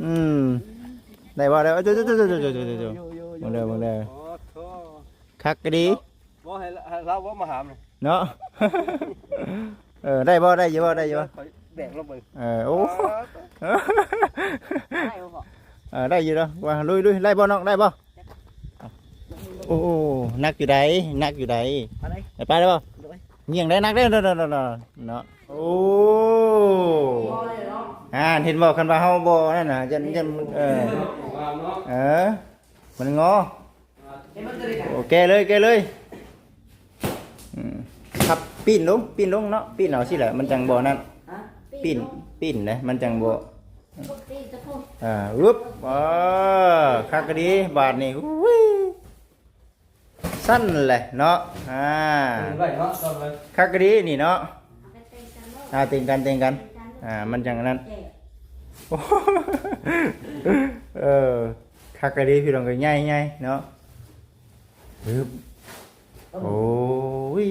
ອືມ ໄດ້ບໍ່ ໄດ້ບໍ່? ໂອ້ ໂອ້ ໂອ້ ເບິ່ງເດີ ເບິ່ງເດີ ໂອ້ໂຫ ຄັກກະດີ ບໍ່ໃຫ້ ໃຫ້ລາວບໍ່ມາຫາມນີ້ເນາະ. ເອີ ໄດ້ບໍ່ ໄດ້ຢູ່ບໍ່ ໄດ້ຢູ່ບໍ່? ຂ້ອຍແບກລອງເບິ່ງ ເອີ ໂອ້ ໄດ້ບໍ່ພໍ່? ເອີ ໄດ້ຢູ່ເນາະ ວ່າລຸຍ ລຸຍ ໄດ້ບໍ່ນ້ອງ ໄດ້ບໍ່? ໂອ້ ໜັກຢູ່ໃດ ໜັກຢູ່ໃດ ໄປໄດ້ບໍ່? ໂດຍ ຍ່ຽງໄດ້ ໜັກເດ້ ເນາະ ໂອ້ ອ່າ ເຫັນບໍ່ ຄັນວ່າເຮົາບໍ່ນັ້ນນະ ຢ້ານ ຢ້ານ ເອີ ເອີ ມັນງໍ ໂອ້ ແກະເລີຍ ແກະເລີຍ ອືມ ພັບ ປີ້ນລົງ ປີ້ນລົງເນາະ ປີ້ນເອົາຊີ້ແຫຼະ ມັນຈັ່ງບໍ່ນັ້ນ ປີ້ນ ປີ້ນເດ້ ມັນຈັ່ງບໍ່ ອ່າ ອຶບ ເອີ ຄັກກະດີ ບາດນີ້ ອຸ້ຍ ຊັ້ນແຫຼະເນາະ ອ່າ ຄັກກະດີນີ້ເນາະ ອ່າ ເຕັງກັນ ເຕັງກັນ ອ່າ ມັນຈັ່ງອັນນັ້ນ ໂອ້ ເອີ ຄັກກະດີ ພີ່ນ້ອງເອີຍ ໃຫຍ່ໆເນາະ ອຶບ ໂອ້ຍ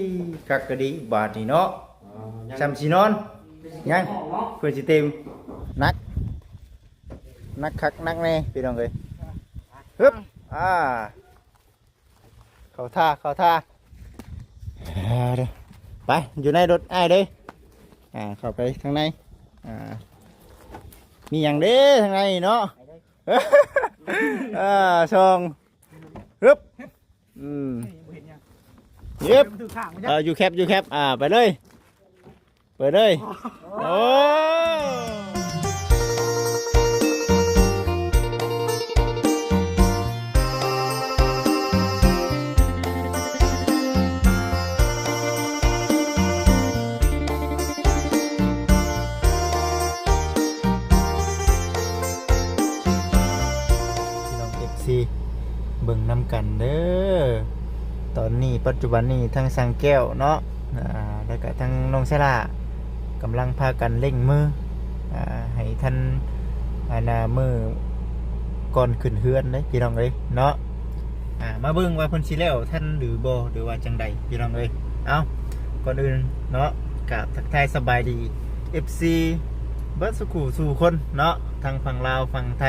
ຄັກກະດີ ບາດນີ້ເນາະ ຊ່ຳຊິນອນ ຍັງ ເພື່ອຊິເຕັມ ໜັກ ໜັກຄັກໜັກແນ່ ພີ່ນ້ອງເອີຍ ຮຶບ ອ່າ ເຂົ້າທ່າ ເຂົ້າທ່າ ເອີ ໄປ ຢູ່ໃນລົດອ້າຍເດີ ອ່າ ເຂົ້າໄປທາງໃນ ອ່າ ມີຫຍັງເດ້ທາງໃນເນາະ ເອີ ຊ່ອງ ຮຶບ ອືມ ເຢັບ ເອີ ຢູ່ແຄັບ ຢູ່ແຄັບ ອ່າ ໄປເລີຍ ເປີດເລີຍ ໂອ້ ພີ່ນ້ອງ ເອັຟຊີ ເບິ່ງນຳກັນເດີ ຕອນນີ້ປັດຈຸບັນນີ້ທາງຊ່າງແກ້ວເນາະ ອ່າ ແລ້ວກະທາງນ້ອງເຊລ່າ ກຳລັງພາກັນເລັ່ງມື ອ່າ ໃຫ້ທັນ ອັນນ່າ ມື້ກ່ອນຂຶ້ນເຮືອນເດ້ພີ່ນ້ອງເອີຍເນາະ ອ່າ ມາເບິ່ງວ່າເພິ່ນຊິແລ້ວທັນຫຼືບໍ່ ຫຼືວ່າຈັ່ງໃດພີ່ນ້ອງເອີຍ ເອົ້າ ກ່ອນອື່ນເນາະ ກາບທັກທາຍສະບາຍດີ ເອັຟຊີ ເບິດສູ່ຄູ່ສູ່ຄົນເນາະ ທັງຝັ່ງລາວ ຝັ່ງໄທ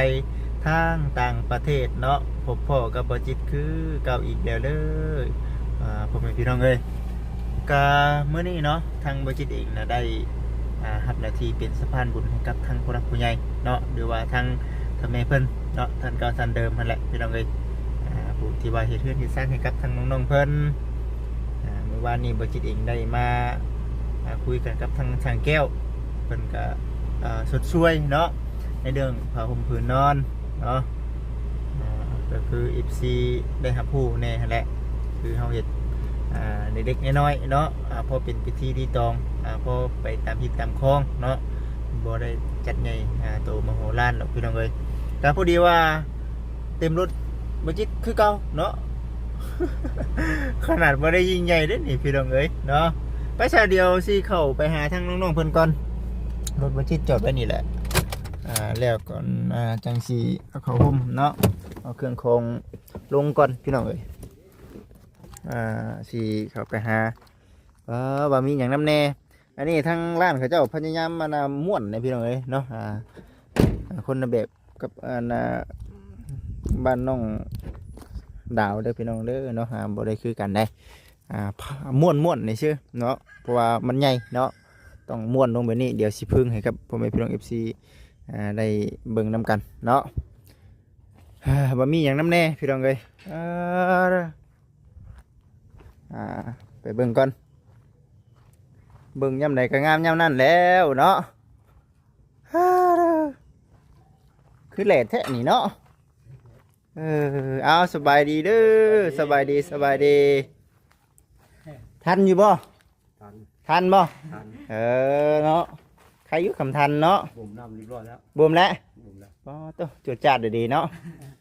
ທັງຕ່າງປະເທດເນາະ ພົບພໍ້ກັບບໍ່ຈິດຄືເກົ່າອີກແລ້ວເດີ ອ່າ ພໍ່ແມ່ພີ່ນ້ອງເອີຍ ກະມື້ນີ້ເນາະ ທາງບໍ່ຈິດເອງນະໄດ້ ອ່າ ຮັບໜ້າທີ່ເປັນສະພານບຸນໃຫ້ກັບທາງຜູ້ຫຼັກຜູ້ໃຫຍ່ເນາະ ຫຼືວ່າທາງທ່ານແມ່ເພິ່ນເນາະ ທ່ານເກົ່າທ່ານເດີມຫັ້ນແຫຼະພີ່ນ້ອງເອີຍ ອ່າ ຜູ້ທີ່ວ່າເຮັດເຮືອນເຮັດຊານໃຫ້ກັບທາງນ້ອງໆເພິ່ນ ອ່າ ມື້ວານນີ້ບໍ່ຈິດເອງໄດ້ມາ ອ່າ ຄຸຍກັນກັບທາງຊ່າງແກ້ວ ເພິ່ນກະ ອ່າ ຊົດຊ່ວຍເນາະ ໃນເລື່ອງຜ້າຫົ່ມຜືນນອນເນາະ ອ່າ ກະຄື ເອັຟຊີ ໄດ້ຮັບຮູ້ແດ່ຫັ້ນແຫຼະ ຄືເຮົາເຮັດ ອ່າ ເລັກໆນ້ອຍໆເນາະ ອ່າ ພໍເປັນພິທີລີຕອງ ອ່າ ພໍໄປຕາມຮີດຕາມຄອງເນາະ ບໍ່ໄດ້ຈັດໃຫຍ່ ອ່າ ໂຕມະໂຫລານດອກພີ່ນ້ອງເອີຍ ກະພໍດີວ່າ ເຕັມລົດບໍ່ຈິດຄືເກົ່າເນາະ ຂະໜາດບໍ່ໄດ້ຍິ່ງໃຫຍ່ເດ້ນີ້ພີ່ນ້ອງເອີຍເນາະ ໄປຊະ ດຽວຊິເຂົ້າໄປຫາທາງນ້ອງໆເພິ່ນກ່ອນ ລົດບໍ່ຈິດຈອດໄວ້ນີ້ແຫຼະ ອ່າ ແລ້ວກ່ອນ ອ່າ ຈັ່ງຊິເອົາເຂົ້າຮົ່ມເນາະ ເອົາເຄື່ອງຂອງລົງກ່ອນພີ່ນ້ອງເອີຍ ອ່າ ຊິເຂົ້າໄປຫາ ເອີ ວ່າມີຫຍັງນຳແດ່ ອັນນີ້ທາງຮ້ານເຂົາເຈົ້າພະຍາຍາມ ອັນນ່າ ມ່ວນເດ້ພີ່ນ້ອງເອີຍເນາະ ອ່າ ຄົນລະແບບກັບ ອັນນ່າ ບ້ານນ້ອງດາວເດີພີ່ນ້ອງເດີເນາະ ອ່າ ບໍ່ໄດ້ຄືກັນໃດ ອ່າ ມ່ວນໆນີ້ຊື່ເນາະ ເພາະວ່າມັນໃຫຍ່ເນາະ ຕ້ອງມ້ວນລົງແບບນີ້ ດຽວຊິເພິ່ງໃຫ້ກັບພໍ່ແມ່ພີ່ນ້ອງ ເອັຟຊີ ອ່າ ໄດ້ເບິ່ງນຳກັນເນາະ ອ່າ ວ່າມີຫຍັງນຳແດ່ພີ່ນ້ອງເອີຍ ອ່າ ອ່າ ໄປເບິ່ງກ່ອນ ເບິ່ງຍາມໃດກະງາມຍາມນັ້ນແລ້ວເນາະ ຄືແຫຼດແທ້ນີ້ເນາະ ເອີ ເອົາ ສະບາຍດີເດີ ສະບາຍດີ ສະບາຍດີ ທັນຢູ່ບໍ່? ທັນ ທັນບໍ່? ທັນ ເອີ ເນາະ ໃຄຢູ່ຄຳທັນເນາະ ບົ່ມນ້ຳຮຽບຮ້ອຍແລ້ວ ບົ່ມແລ້ວ ບົ່ມແລ້ວ ປາດໂທ້ ຈວດຈາດດີເນາະ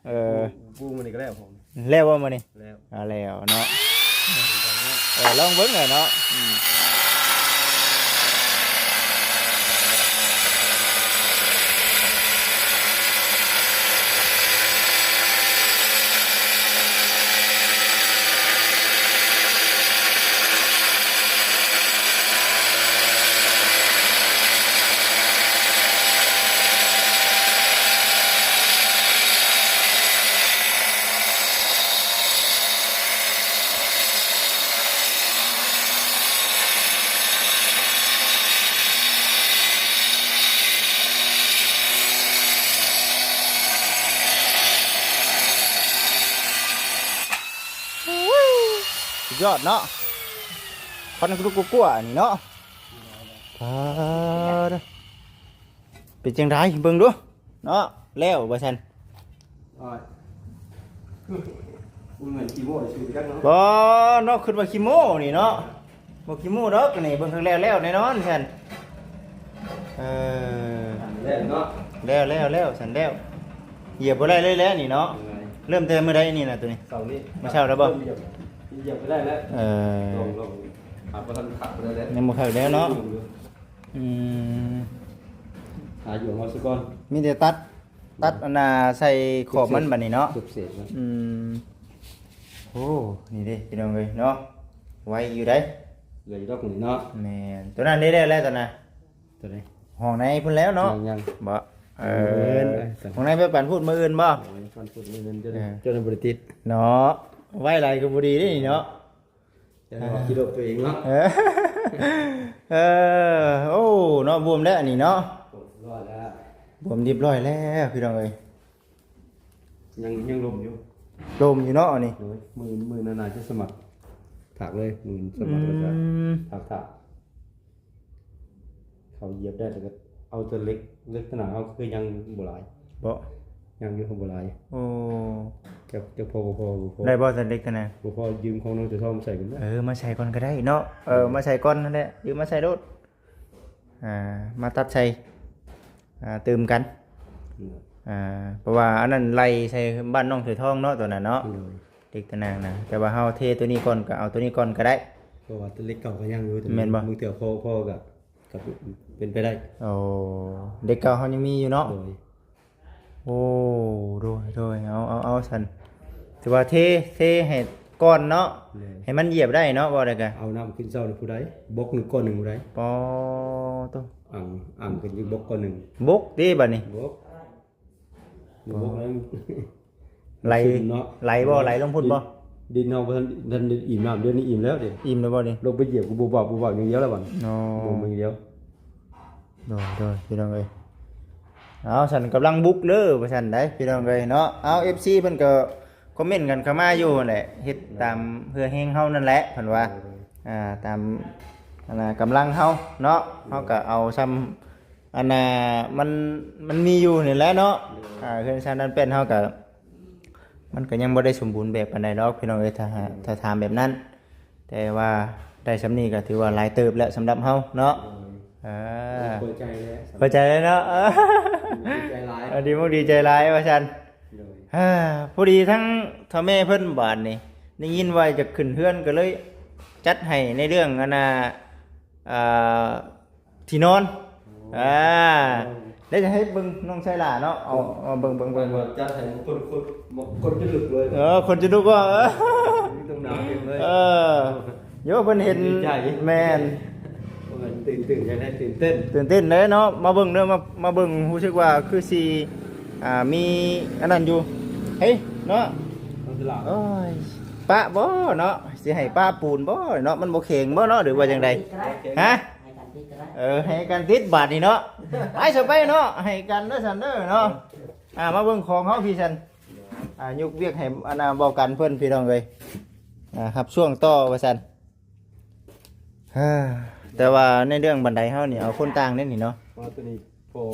ເອີ ປູ ປູມື້ນີ້ກະແລ້ວ ແລ້ວບໍ່ມື້ນີ້? ແລ້ວ ອ່າ ແລ້ວເນາະ ເອີ ລອງເບິ່ງແຫຼະເນາະ ອືມ. ຍອດເນາະ ຄວັນກະລຸກກົວໆ ອັນນີ້ເນາະ. ປາດ ເປັນຈັ່ງໃດເບິ່ງດູເນາະ ແລ້ວວ່າຊັ້ນ. ໂອ້ຍ ບໍ່ແມ່ນຂີ້ໂມ້ຊື່ຈັກເນາະ. ບໍ່ເນາະ ຄິດວ່າຂີ້ໂມ້ນີ້ເນາະ. ບໍ່ຂີ້ໂມ້ດອກນີ້ ເບິ່ງຂ້າງແລ້ວແລ້ວແນ່ນອນຊັ້ນ. ເອີ ແລ້ວເນາະ ແລ້ວແລ້ວແລ້ວຊັ້ນແລ້ວ. ຢຽບບໍ່ໄດ້ເລີຍແຫຼະນີ້ເນາະ. ເອີ ເລີ່ມແຕ່ມື້ໃດນີ້ນະໂຕນີ້? ເສົານີ້ ມື້ເຊົ້າແລ້ວບໍ່? ເລີ່ມຢຽບ ຢຽບບໍ່ໄດ້ແລ້ວ. ເອີ ລອງ ລອງ ຫາບໍ່ທັນຄັກປານໃດແລ້ວ ຍັງບໍ່ຄັກແລ້ວເນາະ. ອືມ ຫາຢູ່ເຮົາຊະກ່ອນ ມີແຕ່ຕັດ ຕັດອັນນ່າໃສ່ຂອບມັນບັດນີ້ເນາະ. ເສດເນາະ. ອືມ ໂອ້ ນີ້ເດ້ພີ່ນ້ອງເອີຍເນາະ ໄວຢູ່ໃດ. ເຫຼືອຢູ່ດອກນີ້ເນາະ. ແມ່ນ ໂຕນັ້ນເດ້ ແລ້ວ ແລ້ວໂຕນັ້ນ. ໂຕໃດ? ຫ້ອງໃນພຸ້ນແລ້ວເນາະ. ຍັງ ຍັງ ບໍ່? ເອີ ມື້ອື່ນ ເອີ ຫ້ອງໃນໄປປັນພຸ້ນມື້ອື່ນບໍ່? ໂອ້ຍ ປັນພຸ້ນມື້ອື່ນ ເອີ ຈົນ ຈົນບໍ່ໄດ້ຕິດເນາະ. ໄວຫຼາຍກໍບໍ່ດີເດ້ນີ້ເນາະ. ຢ່າໄດ້ວ່າຂີ່ລົດຕົວເອງເນາະ. ເອີ ເອີ ໂອ້ ເນາະ ບວມແລ້ວອັນນີ້ເນາະ. ໂອ້ ຮຽບຮ້ອຍແລ້ວ ບວມຮຽບຮ້ອຍແລ້ວພີ່ນ້ອງເອີຍ. ຍັງ ຍັງລົມຢູ່ ລົມຢູ່ເນາະອັນນີ້. ໂດຍ ມື້ ມື້ໜ້າຈະສະໝັກຖາກເລີຍ ມື້ສະໝັກ ອືມ ແລ້ວກໍຖາກ ຖາກ. ເຂົາຢຽບໄດ້ ແລ້ວກໍເອົາແຕ່ເຫຼັກ ເຫຼັກຕະໜາງເຮົາຄືຍັງບໍ່ຫຼາຍ. ບໍ່ ຍັງຢູ່ ບໍ່ຫຼາຍ. ໂອ້ ຈັກ ຈັກພໍບໍ່ພໍ ບໍ່ພໍ ໄດ້ບໍ່ແຕ່ເຫຼັກຕະໜາງ? ບໍ່ພໍ ຢືມຂອງນ້ອງເສືອທອງມາໃສ່ກັນເດີ. ເອີ ມາໃສ່ກ່ອນກໍໄດ້ເນາະ. ເອີ ມາໃສ່ກ່ອນນັ້ນແຫຼະ ຢືມມາໃສ່ໂລດ. ອ່າ ມາຕັດໃສ່ ອ່າ ຕື່ມກັນ. ອືມ ອ່າ ເພາະວ່າອັນນັ້ນໄລ່ໃສ່ບ້ານນ້ອງເສືອທອງເນາະ ໂຕນັ້ນເນາະ. ໂດຍ ເຫຼັກຕະໜາງນະ ແຕ່ວ່າເຮົາເທໂຕນີ້ກ່ອນ ກໍເອົາໂຕນີ້ກ່ອນກໍໄດ້. ເພາະວ່າເຫຼັກເກົ່າກໍຍັງຢູ່ ແມ່ນບໍ່? ບາງເທື່ອພໍ ພໍກໍ ກໍເປັນໄປໄດ້. ໂອ້ ເຫຼັກເກົ່າເຮົາຍັງມີຢູ່ເນາະ. ໂດຍ ໂອ້ ໂດຍ ໂດຍ ເອົາ ເອົາ ເອົາຊັ້ນ ຖືວ່າເທ ເທໃຫ້ກ່ອນເນາະ. ແມ່ນ ໃຫ້ມັນຢຽບໄດ້ເນາະ ເວົ້າໄດ້ກະ. ເອົານ້ຳຂຶ້ນເຊົ້ານີ້ຜູ້ໃດ? ບົກໜຶ່ງກ້ອນໜຶ່ງຜູ້ໃດ? ປາໂຕ ອັ່ງ ອັ່ງຂຶ້ນຢູ່ບົກກ້ອນໜຶ່ງ. ບົກເດ້ບາດນີ້ ບົກ ບົກແລ້ວ ໄຫຼ ເນາະ ໄຫຼບໍ່? ໄຫຼລົງພຸ້ນບໍ່? ດິນ ດິນເຮົາບໍ່ທັນ ທັນໄດ້ອີ່ມນ້ຳ ດຽວນີ້ອີ່ມແລ້ວເດ້. ອີ່ມແລ້ວບໍ່ນີ້? ລົງໄປຢຽບກໍບູບາບ ບູບາບຢ່າງດຽວແລ້ວບາດນີ້. ອໍ ບໍ່ມີດຽວ. ໂດຍ ໂດຍ ພີ່ນ້ອງເອີຍ ເອົາຊັ້ນ ກຳລັງບຸກເດີວ່າຊັ້ນໃດ໋ ພີ່ນ້ອງເອີຍເນາະ. ເອົາ ເອັຟຊີ ເພິ່ນກໍຄອມເມັນກັນເຂົ້າມາຢູ່ຫັ້ນແຫຼະ ເຮັດຕາມເຫື່ອແຮງເຮົານັ້ນແຫຼະ ເພິ່ນວ່າ. ໂດຍ ອ່າ ຕາມອັນນ່າກຳລັງເຮົາເນາະ ເຮົາກໍເອົາຊ່ຳອັນນ່າ ມັນ ມັນມີຢູ່ນີ້ແຫຼະເນາະ. ໂດຍ ອ່າ ເຮືອນຊານດ້ານແປ້ນເຮົາກໍ ມັນກໍຍັງບໍ່ໄດ້ສົມບູນແບບປານໃດດອກ ພີ່ນ້ອງເອີຍ ຖ້າ ຖ້າຖາມແບບນັ້ນ. ແຕ່ວ່າໄດ້ຊ່ຳນີ້ກໍຖືວ່າຫຼາຍເຕີບແລ້ວສຳລັບເຮົາເນາະ. ເອີ ພໍໃຈແລ້ວ ພໍໃຈແລ້ວເນາະ. ດີໃຈຫຼາຍ ເອີ ດີມຸກດີໃຈຫຼາຍວ່າຊັ້ນ. ໂດຍ ອ່າ ພໍດີທັງເຖົ້າແມ່ເພິ່ນບາດນີ້ ໄດ້ຍິນວ່າຈະຂຶ້ນເຮືອນ ກໍເລີຍຈັດໃຫ້ໃນເລື່ອງອັນນ່າ ອ່າ ທີ່ນອນ. ໂອ້ ອ່າ ແລ້ວຈະໃຫ້ເບິ່ງນ້ອງໄຊລາເນາະ ເອົາ ເອົາເບິ່ງ ເບິ່ງ ເບິ່ງ ເບິ່ງ ຈັດໃຫ້ຄົນ ຄົນ ຄົນຈະລຸກເລີຍ. ເອີ ຄົນຈະລຸກວ່າ ເອີ ມີຕົງໜາວເຕັມເລີຍ. ເອີ ໂຍ ເພິ່ນເຫັນ ດີໃຈ ແມ່ນ ໂອ້ຍ ຕື່ນເຕັ້ນ ຢາກໄດ້ຕື່ນເຕັ້ນ ຕື່ນເຕັ້ນເດ້ເນາະ. ມາເບິ່ງເດີ ມາ ມາເບິ່ງ ຮູ້ສຶກວ່າຄືຊິ ອ່າ ມີອັນນັ້ນຢູ່ ເຮີ້ຍ ເນາະ. ໂອ້ຍ ປະບໍ່ເນາະ ຊິໃຫ້ປະປູນບໍ່ເນາະ ມັນບໍ່ແຂງບໍ່ເນາະ ຫຼືວ່າຈັ່ງໃດ? ຮະ? ເອີ ໃຫ້ກັນຕິດບາດນີ້ເນາະ. ໄປຊະໄປເນາະ ໃຫ້ກັນເດີຊັ້ນເດີເນາະ. ອ່າ ມາເບິ່ງຂອງເຮົາພີ່ຊັ້ນ ອ່າ ຍົກວຽກໃຫ້ອັນນ່າ ເວົ້າກັນເພິ່ນ ພີ່ນ້ອງເອີຍ ອ່າ ຮັບຊ່ວງຕໍ່ວ່າຊັ້ນ. ແຕ່ວ່າໃນເລື່ອງບັນໄດເຮົານີ້ ເອົາຄົນຕ່າງເດ້ນີ້ເນາະ. ວ່າໂຕນີ້ພໍ່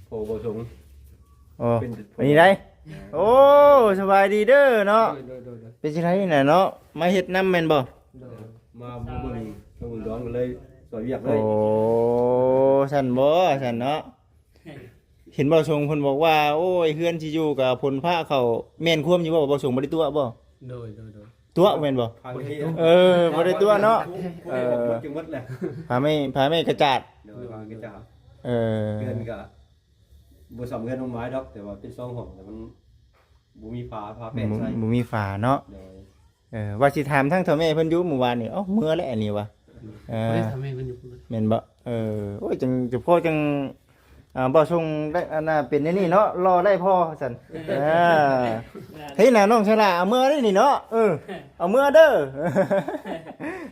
ພໍ່ບໍ່ສົງ. ໂອ້ ເປັນ ອັນນີ້ໄດ໋. ໂອ້ ສະບາຍດີເດີເນາະ. ໂດຍ ໂດຍ ໂດຍ ໂດຍ. ເປັນຈັ່ງໃດນະເນາະ ມາເຮັດນຳແມ່ນບໍ່? ໂດຍ ມາມື້ນີ້ ທາງອຸດອນກໍເລີຍຊ່ອຍວຽກເລີຍ. ໂອ້ ຊັ້ນບໍ່ ຊັ້ນເນາະ. ເຫັນບ່າວສົງເພິ່ນບອກວ່າ ໂອ້ຍ ເຮືອນທີ່ຢູ່ກໍຝົນຟ້າເຂົ້າ ແມ່ນຄວາມຢູ່ບໍ່? ບ່າວສົງບໍ່ໄດ້ຕົວະບໍ່? ໂດຍ ໂດຍ ໂດຍ. ຕົວະແມ່ນບໍ່? ເອີ ບໍ່ໄດ້ຕົວະເນາະ. ເອີ ຜ້າແມ່ ຜ້າແມ່ກະຈາດ. ໂດຍ ຜ້າແມ່ກະຈາດ. ເອີ ເຮືອນກໍບໍ່ສ່ຳເຮືອນນ້ອງໄມ້ດອກ ແຕ່ວ່າເປັນສອງຫ້ອງ ແຕ່ມັນບໍ່ມີຝາ ຝາແປະໃສ່ ບໍ່ມີຝາເນາະ. ໂດຍ. ເອີ ວ່າຊິຖາມທາງເຖົ້າແມ່ເພິ່ນຢູ່ມື້ວານນີ້ ເອົ້າ ເມືອແລ້ວອັນນີ້ວ່າ. ເອີ ບໍ່ໄດ້ຖາມແມ່ເພິ່ນຢູ່ພຸ້ນ. ແມ່ນບໍ່? ເອີ ໂອ້ຍ ຈັ່ງ ຈັ່ງພໍຈັ່ງ ອ່າ ບໍ່ສົ່ງໄດ້ ອັນນ່າ ເປັນແນວນີ້ເນາະ ລໍໄດ້ພໍຊັ້ນ. ເອີ ເຮີ້ຍ ນະນ້ອງສະຫຼາ ເອົາເມືອໄດ້ນີ້ເນາະ. ເອີ ເອົາເມືອເດີ.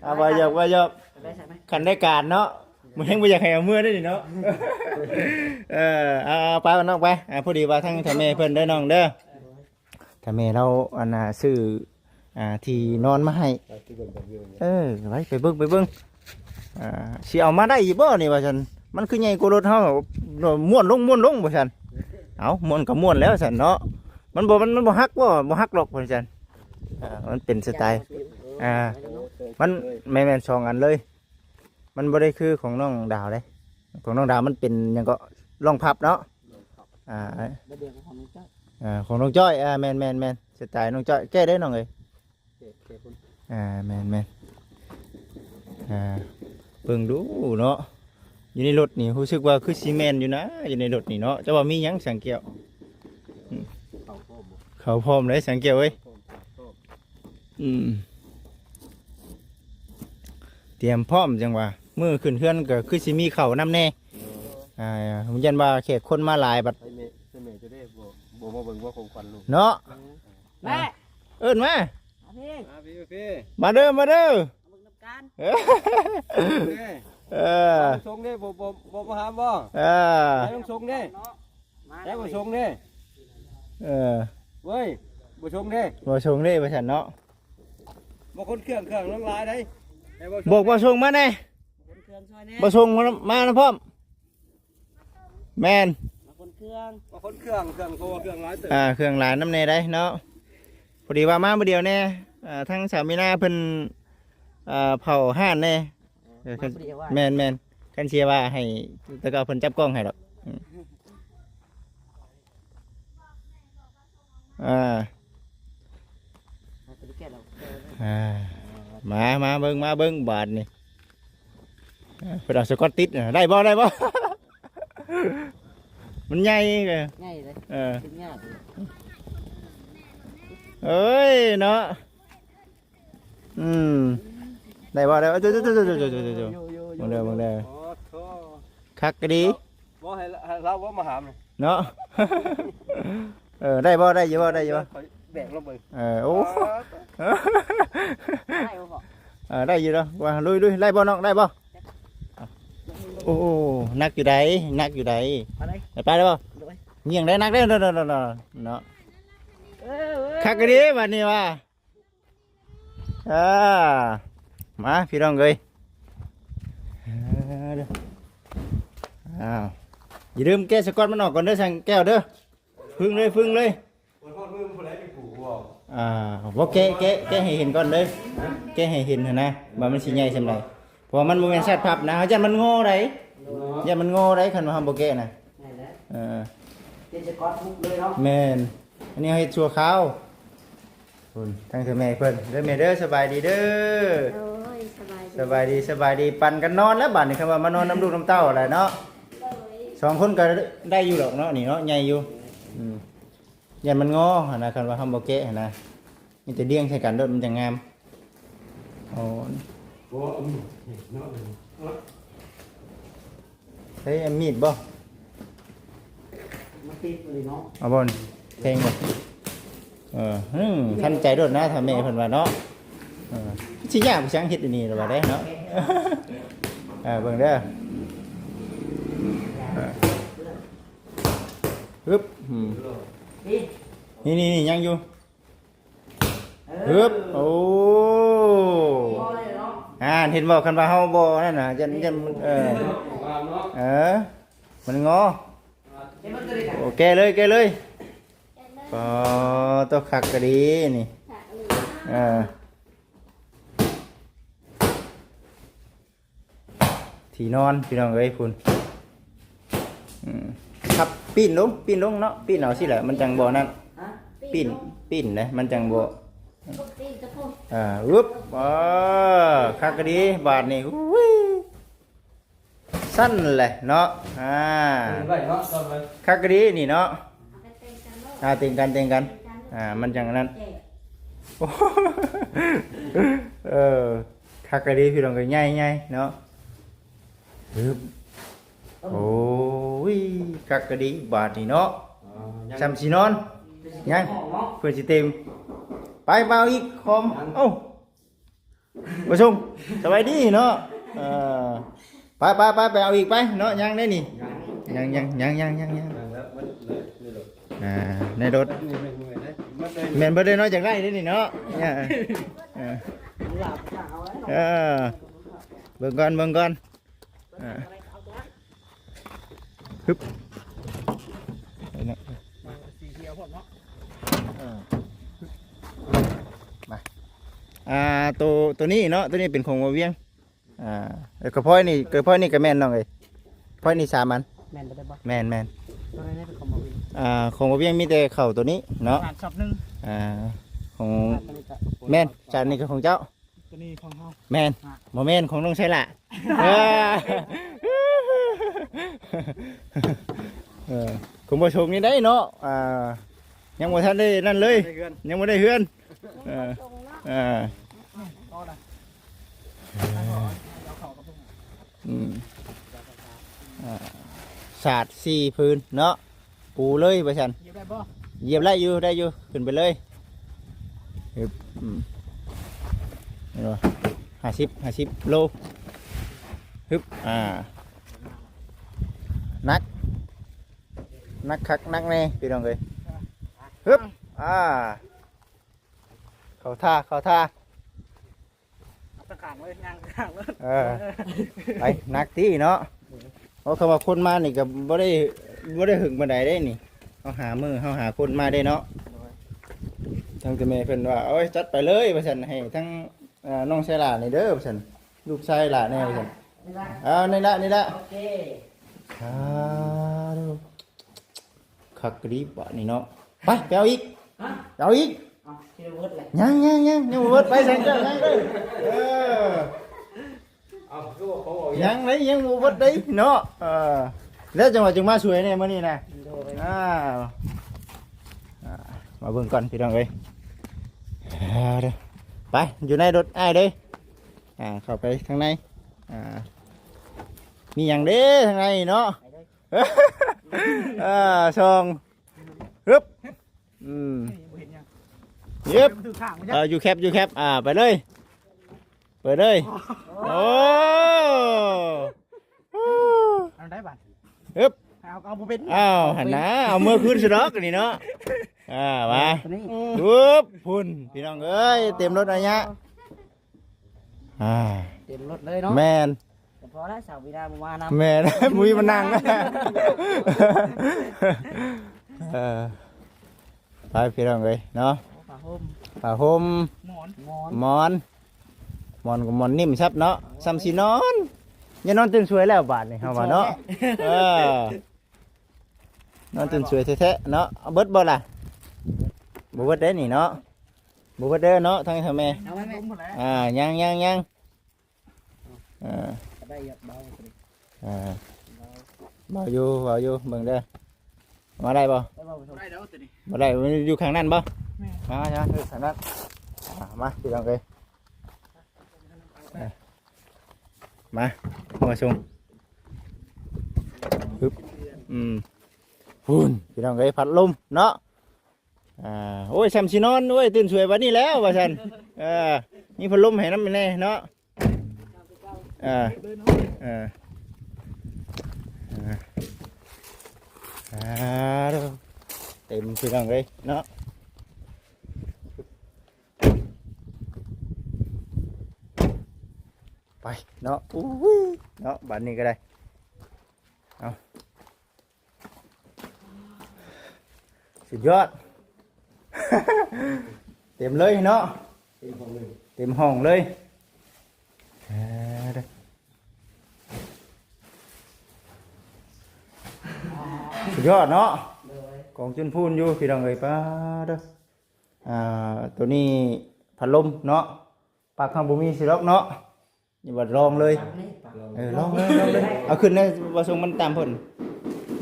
ອ່າ ວ່າຫຍອກ ວ່າຫຍອກ ໄດ້ໃຊ່ໄໝ? ຄັນໄດ້ການເນາະ ມື້ແຮງບໍ່ຢາກໃຫ້ເອົາເມືອໄດ້ນີ້ເນາະ. ເອີ ເອົາ ເອົາໄປນ້ອງໄປ. ອ່າ ພໍດີວ່າທາງເຖົ້າແມ່ເພິ່ນເດີນ້ອງເດີ. ຖ້າແມ່ລາວ ອັນນ່າ ຊື້ ອ່າ ທີ່ນອນມາໃຫ້. ເອີ ໄປ ໄປເບິ່ງ ໄປເບິ່ງ. ອ່າ ຊິເອົາມາໄດ້ອີກບໍ່ນີ້ວ່າຊັ້ນ? ມັນຄືໃຫຍ່ກວ່າລົດເຮົາ. ມ້ວນລົງ ມ້ວນລົງວ່າຊັ້ນ. ເອົ້າ ມ້ວນກໍມ້ວນແລ້ວຊັ້ນເນາະ. ມັນບໍ່ ມັນ ມັນບໍ່ຫັກບໍ່? ບໍ່ຫັກດອກວ່າຊັ້ນ. ອ່າ ມັນເປັນສະໄຕ. ອ່າ ມັນ ແມ່ນໆ ສອງອັນເລີຍ. ມັນບໍ່ໄດ້ຄືຂອງນ້ອງດາວເດ້. ຂອງນ້ອງດາວມັນເປັນຫຍັງເກາະ? ລອງພັບເນາະ. ອ່າ ແລ້ວເບິ່ງຂອງນ້ອງຈ້ອຍ. ອ່າ ຂອງນ້ອງຈ້ອຍ. ອ່າ ແມ່ນໆໆ ສະໄຕນ້ອງຈ້ອຍ. ແກ້ໄດ້ນ້ອງເອີຍ. ອ່າ ແມ່ນໆ ອ່າ ເບິ່ງດູເນາະ. ຢູ່ໃນລົດນີ້ຮູ້ສຶກວ່າຄືຊິແມ່ນຢູ່ນະ ຢູ່ໃນລົດນີ້ເນາະ. ແຕ່ວ່າມີຫຍັງສັງແກ້ວ? ອືມ ເຂົ້າພ້ອມ ເຂົ້າພ້ອມເລີຍສັງແກ້ວເອີຍ. ອືມ ຕຽມພ້ອມຈັ່ງວ່າ ມື້ຂຶ້ນເຮືອນກໍຄືຊິມີເຂົ້ານຳແດ່. ອ່າ ຢ້ານວ່າແຂກຄົນມາຫຼາຍບັດ ໃສ່ແມ່ ໃສ່ແມ່ຈະໄດ້ບໍ່ ບໍ່ມາເບິ່ງວ່າຂອງຂວັນລູກເນາະ. ແມ່ ເອີ້ນມາ ມາພີ້ ມາພີ້ ມາພີ້ ມາເດີ ມາເດີ ມາເບິ່ງນຳກັນ. ເອີ ເອີ ເອີ ສົ່ງເດ້ ບໍ່ ບໍ່ ບໍ່ ບໍ່ຫາມບໍ່? ເອີ ໃຫ້ສົ່ງເດ້ ໃຫ້ບໍ່ສົ່ງເດ້. ເອີ ເວີຍ ບໍ່ສົ່ງເດ້ ບໍ່ສົ່ງເດ້ວ່າຊັ້ນເນາະ. ບໍ່ຂົນເຄື່ອງ ເຄື່ອງລວງຫຼາຍໃດ. ບອກບໍ່ສົ່ງມາແດ່ ບໍ່ສົ່ງມານຳພ້ອມ. ແມ່ນ ມາຂົນເຄື່ອງ ມາຂົນເຄື່ອງ ເຄື່ອງ ເພາະວ່າເຄື່ອງຫຼາຍເຕີບ. ອ່າ ເຄື່ອງຫຼາຍນຳແດ່ໄດ໋ເນາະ. ພໍດີວ່າມາມື້ດຽວແດ່ ອ່າ ທາງສາວມີນາເພິ່ນ ອ່າ ເຝົ້າຮ້ານແດ່. ເອີ ມາຜູ້ດຽວວ່າ ແມ່ນໆ ຄັນເສຍວ່າໃຫ້ ແຕ່ກໍເພິ່ນຈັບກ້ອງໃຫ້ດອກ. ອືມ ອ່າ ອ່າ ມາ ມາເບິ່ງ ມາເບິ່ງບາດນີ້. ເອີ ເພິ່ນເອົາສະກອດຕິດນະ ໄດ້ບໍ່ ໄດ້ບໍ່? ມັນໃຫຍ່ເດີ ໃຫຍ່ເລີຍ. ເອີ ເອີຍເນາະ. ອືມ ໄດ້ບໍ່ ໄດ້ບໍ່? ໂອ້ ໂອ້ ໂອ້ ເບິ່ງເດີ ເບິ່ງເດີ ໂອ້ໂຫ ຄັກກະດີ. ບໍ່ໃຫ້ ໃຫ້ລາວບໍ່ມາຫາມນີ້ເນາະ. ເອີ ໄດ້ບໍ່ ໄດ້ຢູ່ບໍ່ ໄດ້ຢູ່ບໍ່? ຂ້ອຍແບກລົງເບິ່ງ. ເອີ ໂອ້ ໄດ້ບໍ່ພໍ່? ເອີ ໄດ້ຢູ່ເນາະ. ວ່າລຸຍ ລຸຍ ໄດ້ບໍ່ນ້ອງ ໄດ້ບໍ່? ໂອ້ ໜັກຢູ່ໃດ ໜັກຢູ່ໃດ. ໄປໄດ້ບໍ່? ໂດຍ ຍ່ຽງໄດ້ ໜັກເດ້ ເນາະ ເນາະ ເນາະ ເນາະ. ເອີ ເອີ ຄັກກະດີບາດນີ້ວ່າ. ອ່າ ມາພີ່ນ້ອງເອີຍ. ເອີ ເດີ ອ້າວ ຢ່າລືມແກະສະກອດມັນອອກກ່ອນເດີ ສັງແກ້ວເດີ. ຟຶ້ງເລີຍ ຟຶ້ງເລີຍ. ອ່າ ບໍ່ ແກະ ແກະ ແກະໃຫ້ເຫັນກ່ອນເດີ ແກະໃຫ້ເຫັນຫັ້ນນະ ວ່າມັນຊິໃຫຍ່ສ່ຳໃດ. ເພາະວ່າມັນບໍ່ແມ່ນຊາດພັບນະ ຢ້ານມັນງໍໄດ໋ ຢ້ານມັນງໍໄດ໋ ຄັນວ່າເຮົາບໍ່ແກະນະ. ເອີ ເຮັດສະກອດປຸບເລີຍເນາະ. ແມ່ນ ອັນນີ້ເຮົາເຮັດຊົ່ວຄາວ. ພຸ້ນ ທາງເຖົ້າແມ່ເພິ່ນເດີ ແມ່ເດີ ສະບາຍດີເດີ. ໂອ້ຍ ສະບາຍດີ ສະບາຍດີ ສະບາຍດີ. ປັ່ນກັນນອນແລ້ວບາດນີ້ ຄັນວ່າມານອນນຳລູກນຳເຕົ້າແລ້ວເນາະ. ໂດຍ ສອງຄົນກໍໄດ້ຢູ່ດອກເນາະ ນີ້ເນາະ ໃຫຍ່ຢູ່. ອືມ ຢ້ານມັນງໍຫັ້ນນະ ຄັນວ່າເຮົາບໍ່ແກະຫັ້ນນະ ມີແຕ່ດ່ຽງໃສ່ກັນໂລດ ມັນຈັ່ງງາມ. ອໍ ບໍ່ ອືມ ເນາະ ໃຊ້ມີດບໍ່? ມາຕິດເລີຍເນາະ. ເອົາບໍ່? ແທງບໍ່? ເອີ ຫຶ ທັນໃຈໂລດນະ ຖ້າແມ່ເພິ່ນວ່າເນາະ. ເອີ ຊິຍາກໄປຫຍັງ ເຮັດອັນນີ້ລະວ່າໄດ້ເນາະ. ເອີ ເບິ່ງເດີ ຮຶບ ອືມ ນີ້ ນີ້ ນີ້ ຍັງຢູ່. ຮຶບ ໂອ້ ພໍແລ້ວເນາະ. ອ່າ ເຫັນບໍ່ ຄັນວ່າເຮົາບໍ່ນັ້ນນະ ຢ້ານ ຢ້ານ ເອີ ເອີ ມັນງໍ. ໂອ້ ແກະເລີຍ ແກະເລີຍ. ອໍ ໂຕ ຄັກກະດີນີ້. ເອີ ທີ່ນອນພີ່ນ້ອງເອີຍ ພຸ້ນ. ອືມ ພັບ ປີ້ນລົງ ປີ້ນລົງເນາະ ປີ້ນເອົາຊີ້ແຫຼະ ມັນຈັ່ງບໍ່ນັ້ນ. ຮະ? ປີ້ນ ປີ້ນເດ້ ມັນຈັ່ງບໍ່ ອ່າ ອຶບ ເອີ ຄັກກະດີບາດນີ້. ອຸ້ຍ ຊັ້ນແຫຼະເນາະ. ອ່າ ໄວ້ເນາະ ຕ້ອງໄວ້ ຄັກກະດີນີ້ເນາະ. ອ່າ ເຕັງກັນ ເຕັງກັນ ອ່າ ມັນຈັ່ງນັ້ນ. ໂອ້ ເອີ ຄັກກະດີພີ່ນ້ອງເອີຍ ໃຫຍ່ໆເນາະ. ຮຶບ ໂອ້ຍ ຄັກກະດີບາດນີ້ເນາະ. ອໍ ຍັງ ຊ່ຳຊິນອນ ຍັງ ເພື່ອຊິເຕັມ. ໄປ ມາເອົາອີກຂອງ ຍັງ ເອົ້າ ບໍ່ສົ່ງ ສະບາຍດີເນາະ. ເອີ ໄປ ໄປ ໄປ ໄປເອົາອີກໄປເນາະ. ຍັງໄດ໋ນີ້ ຍັງ ຍັງ ຍັງ ຍັງ ຍັງ ຍັງ ຍັງ ຍັງແລ້ວ ມັນ ໃນລົດ ອ່າ ໃນລົດ ເມື່ອຍ ເມື່ອຍ ເມື່ອຍເດ້. ແມ່ນເບິດເດ້ເນາະ ຢາກໄດ້ເດ້ນີ້ເນາະ. ເອີ ເອີ ເບິ່ງກ່ອນ ເບິ່ງກ່ອນ. ອ່າ ຮຶບ ໄປເນາະ ອ່າ ມາ ອ່າ ໂຕ ໂຕນີ້ເນາະ ໂຕນີ້ເປັນຂອງບໍ່ວຽງ. ອ່າ ແລ້ວກະພອຍນີ້ ກະພອຍນີ້ກະແມ່ນນ້ອງເອີຍ ພອຍນີ້ສາມອັນ. ແມ່ນບໍ່ໄດ້ບໍ່? ແມ່ນໆ ໂຕນັ້ນເປັນຂອງບໍ່ວຽງ. ອ່າ ຂອງບໍ່ວຽງມີແຕ່ເຂົ້າໂຕນີ້ເນາະ ສາມຊອບໜຶ່ງ. ອ່າ ຂອງ ແມ່ນ ຈານນີ້ກະຂອງເຈົ້າ. ໂຕນີ້ຂອງເຮົາ ແມ່ນ ອ່ະ ບໍ່ແມ່ນຂອງນ້ອງໄຊລະ. ເອີ ເອີ ຂອງບໍ່ສົງນີ້ໄດ້ເນາະ. ອ່າ ຍັງບໍ່ທັນໄດ້ນັ້ນເລີຍ ຍັງບໍ່ໄດ້ເຮືອນ ຍັງບໍ່ໄດ້ເຮືອນ. ເອີ ເອີ ອືມ ອ່າ ສາດສີ່ພື້ນເນາະ ປູເລີຍວ່າຊັ້ນ. ຢຽບໄດ້ບໍ່? ຢຽບໄດ້ຢູ່ ໄດ້ຢູ່ ຂຶ້ນໄປເລີຍ. ຮຶບ ອືມ ເຫັນບໍ່ ຫ້າສິບ ຫ້າສິບໂລ. ຮຶບ ອ່າ ໜັກ ໜັກຄັກໜັກແນ່ພີ່ນ້ອງເອີຍ. ຮຶບ ອ່າ ເຂົ້າທ່າ ເຂົ້າທ່າ. ເອົາຕັ້ງຂ້າງເລີຍ ຍ່າງຂ້າງເລີຍ. ເອີ ໄປ ໜັກຕິເນາະ. ເພາະຄຳວ່າຄົນມານີ້ກະບໍ່ໄດ້ ບໍ່ໄດ້ເຫິງປານໃດເດ້ນີ້ ເຮົາຫາມື້ ເຮົາຫາຄົນມາເດ້ເນາະ. ໂດຍ ທາງເຈົ້າແມ່ເພິ່ນວ່າ ໂອ້ຍ ຈັດໄປເລີຍວ່າຊັ້ນ ໃຫ້ທາງ ເອີ ນ້ອງໄຊລະນີ້ເດີວ່າຊັ້ນ ລູກຊາຍຫຼ້າແນ່ວ່າຊັ້ນ. ນີ້ລະ ເອົາ ນີ້ລະ ນີ້ລະ ໂອເຄ. ອ່າ ຄັກອີ່ຫຼີບາດນີ້ເນາະ. ໄປ ໄປເອົາອີກ ຮະ ໄປເອົາອີກ. ເອົາ ຄິດວ່າເບິດແລ້ວ ຍັງ ຍັງ ຍັງ ຍັງບໍ່ເບິດ. ໄປຊັ້ນເຈົ້າ ຍັງເດີ. ເອີ ເອົາ ຄືວ່າຂອງອອກ ຍັງເດ້ ຍັງບໍ່ເບິດເດ້ເນາະ. ເອີ ແລ້ວຈັ່ງວ່າຈຶ່ງມາຊ່ວຍແດ່ມື້ນີ້ນະ. ໂດຍ ອ່າ ອ່າ ມາເບິ່ງກ່ອນພີ່ນ້ອງເອີຍ. ເອີ ໄປ ຢູ່ໃນລົດອ້າຍເດ້. ອ່າ ເຂົ້າໄປທາງໃນ. ອ່າ ມີຫຍັງເດ້ທາງໃນເນາະ. ເອີ ສ່ອງ ຮຶບ ອືມ ນີ້ບໍ່ເຫັນຫຍັງ ຮຶບ ມັນຖືກຂ້າງມັນ ເອີ ຢູ່ແຄັບ ຢູ່ແຄັບ. ອ່າ ໄປເລີຍ ເປີດເລີຍ. ໂອ້ ໂອ້ ເອົາໄດ້ບາດ ຮຶບ ເອົາ ເອົາບໍ່ເປັນ. ອ້າວ ຫັ້ນນະ ເອົາເມືອຄືນຊະດອກນີ້ເນາະ. ອ່າ ມາ ໂຕນີ້ ຮຶບ ພຸ້ນ ພີ່ນ້ອງເອີຍ ເຕັມລົດອາຍະ. ອ່າ ເຕັມລົດເລີຍເນາະ. ແມ່ນ ແຕ່ພໍແລ້ວ ສາວວີດາບໍ່ມານຳ. ແມ່ນ ບໍ່ມີມານັ່ງ. ເອີ ໄປພີ່ນ້ອງເອີຍເນາະ. ຜ້າຫົ່ມ ຜ້າຫົ່ມ ໝອນ ໝອນ ໝອນ ໝອນກະໝອນນິ້ມຊັບເນາະ. ສ່ຳຊິນອນ ຢ່ານອນຕື່ນສວຍແລ້ວບາດນີ້ເຮົາວ່າເນາະ. ເອີ ນອນຕື່ນສວຍແທ້ໆເນາະ. ເອົາເບິດບໍ່ລະ? ບໍ່ເບິດເດ້ນີ້ເນາະ ບໍ່ເບິດເດີເນາະ ທັງພໍ່ແມ່. ເອົາໄວ້ແມ່ ອ່າ ຍັງໆໆ ອ່າ ໄດ້ເບົາ ອ່າ ເບົາຢູ່ ເບົາຢູ່ ເບິ່ງເດີ ມາໄດ້ບໍ່? ໄດ້ບໍ່? ບໍ່ໄດ້ດອກໂຕນີ້ ບໍ່ໄດ້. ມັນຢູ່ຂ້າງນັ້ນບໍ່? ແມ່ນ ມາ ມາ ເອີ ຂ້າງນັ້ນ. ອ່າ ມາ ພີ່ນ້ອງເອີຍ ເອີ ມາ ເອົາມາສົ່ງ ຮຶບ ອືມ ພຸ້ນ ພີ່ນ້ອງເອີຍ ພັດລົມເນາະ. ອ່າ ໂອ້ຍ ສ່ຳຊິນອນ ໂອ້ຍ ຕື່ນສວຍປານນີ້ແລ້ວວ່າຊັ້ນ. ເອີ ມີພັດລົມໃຫ້ນຳແດ່ເນາະ. ເອີ ເອີ ອ່າ ເຕັມ ພີ່ນ້ອງເອີຍເນາະ. ໄປເນາະ ອຸ້ຍ ເນາະ ບາດນີ້ກະໄດ້ ເອົາ ສຸດຍອດ ເຕັມເລີຍເນາະ ເຕັມຫ້ອງເລີຍ ເຕັມຫ້ອງເລີຍ. ເອີ ສຸດຍອດເນາະ ໂດຍ ກອງຈຸນພູນຢູ່ ພີ່ນ້ອງເອີຍ ປາດເດີ. ອ່າ ໂຕນີ້ພັດລົມເນາະ ປັກເຮົາບໍ່ມີຊິດອກເນາະ. ນີ້ວ່າລອງເລີຍ ເອີ ລອງເລີຍ ລອງເລີຍ. ເອົາຂຶ້ນເລີຍ ບໍ່ສົ່ງມັນຕາມເພິ່ນ.